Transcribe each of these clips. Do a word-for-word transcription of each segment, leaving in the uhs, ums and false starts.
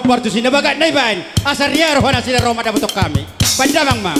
Partusi na bagak na ibaen, asa riar roha nasida ro mandapothon hami. Baen damang ma.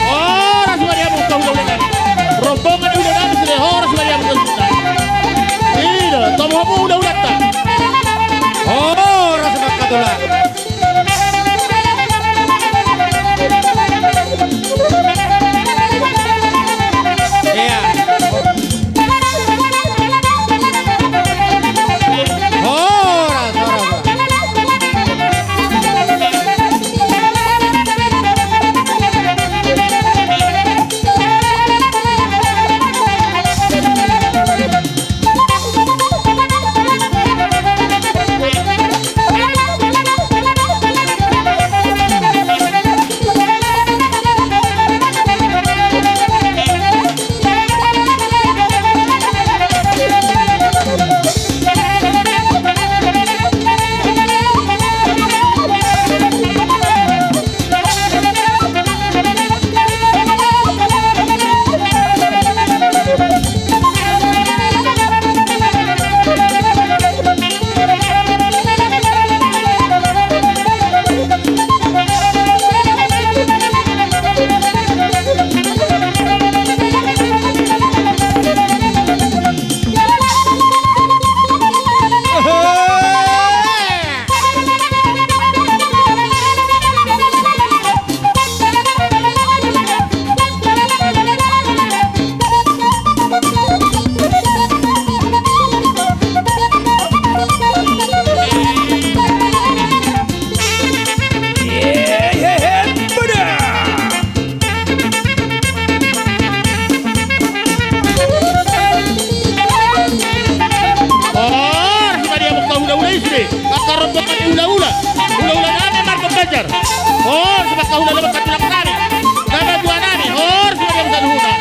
Horas ma di hamu hulahula nami. Rombongan hulahula nami sude, horas ma di hamu hulahula nami. Ida, tabo hamu hulahulanta. Horas ma angka tulang. Iya. Horas, horas, horas. Horas ma di hamu angka hulahula i sude, angka rombongan ni hulahula, hulahula nami Marbon Banjar. Horas ma angka hulahula, angka tulang nami, na matua nami, horas ma di hamu saluhutna.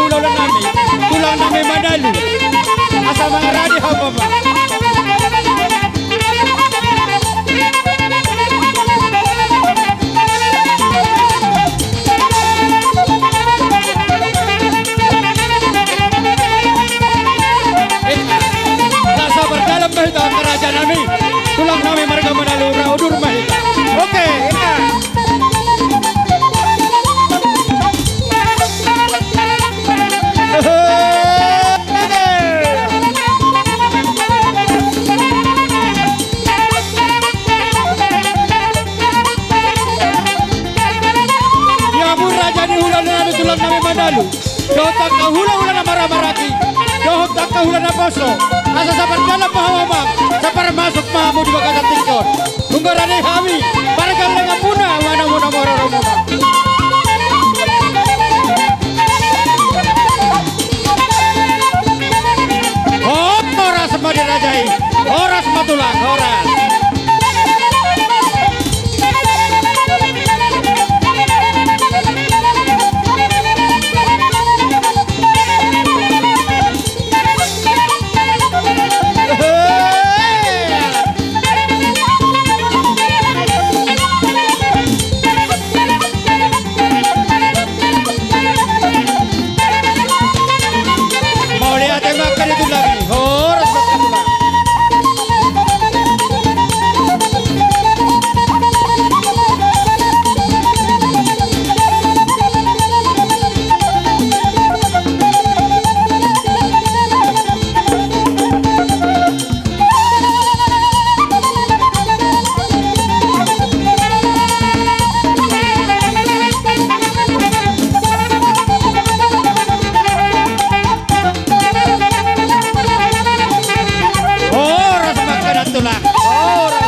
Hulahula nami, tulang nami Madalu. Asa mangarade hamu ma. Asa mardalan ma hita angka raja nami, tulang nami marga Madalu, ra udur ma hita. Oke, ina. Ia mura jadi hula nami tulang nami Madalu. Dohot angka hulahula na marhahamaranggi, dohot angka hula naposo. Asa sabar dalan ma hamu amang, sabar masuk ma hamu di bagasan tingki on. Nunga rade hami, pargellengmuna, manang muna, maroromuna. Horas ma di raja i, horas ma tulang, horas. Mauliate ma angka di tulang i, horas ma tulang. Horas ma angka di tulang. Horas.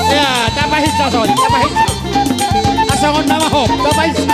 Ya, tapahinsa son, tapahinsa. Asa ngon nama hop, tapahinsa.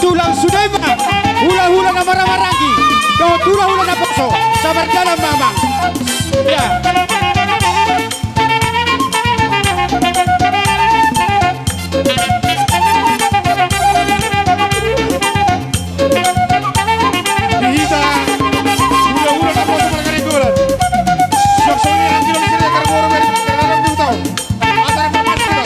Tulang sude ma hulahula na marhahamaranggi dohot hulahula na poso. Sabar dalam mamang. Ya. Di hita hulahula na poso marga Nainggolan. Suang songon i anggi lobi sere karbono meri terhadap di utau. Acara pamas kita.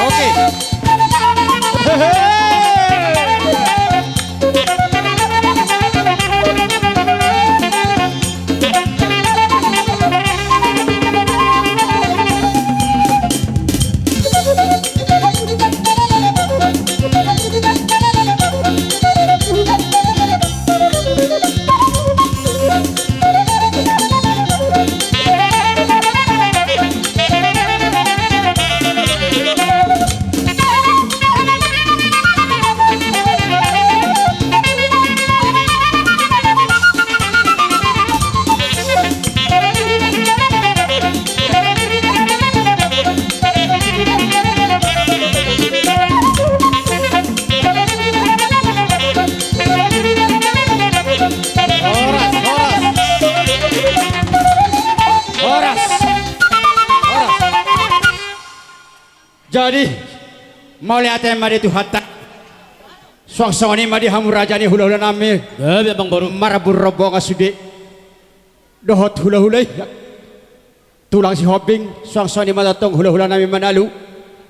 Oke. Horas, horas. Horas. Horas. Jadi, mauliate ma di Tuhanta. Suang songon i ma di hamu raja ni hulahulanami. Gabe, Amangboru. Marhabot rombongan sude dohot hulahula i. Tulang Sihombing, suang songon i ma tongtong hulahulanami Manalu.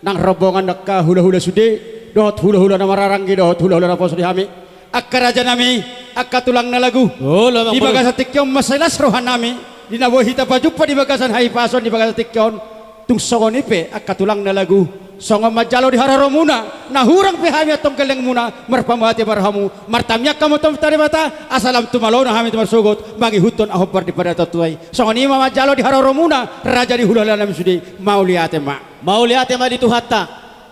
Nang rombongan angka hulahula sude dohot hulahula na marhahamaranggi dohot hulahula na poso di hami. Angka rajanami, angka tulang na lagu. Olo, Amangboru. Di bagasan tingki on mansai las rohanami di na boi hita pajumpang di bagasan hahipason di bagasan tingki on. Tung songon i pe angka tulang na lagu, songon manjalo di haroromuna, na hurang pe hami antong gellengmuna, marpamate ma rohamu, martamiang hamu antong tu Debata, asa lam tumalona hami tu marsogot, mangihuthon ahu hombar di pardalanan tua i. Songon i ma manjalo di haroromuna, raja ni hulahulanami sude, mauliate ma. Mauliate ma di Tuhanta.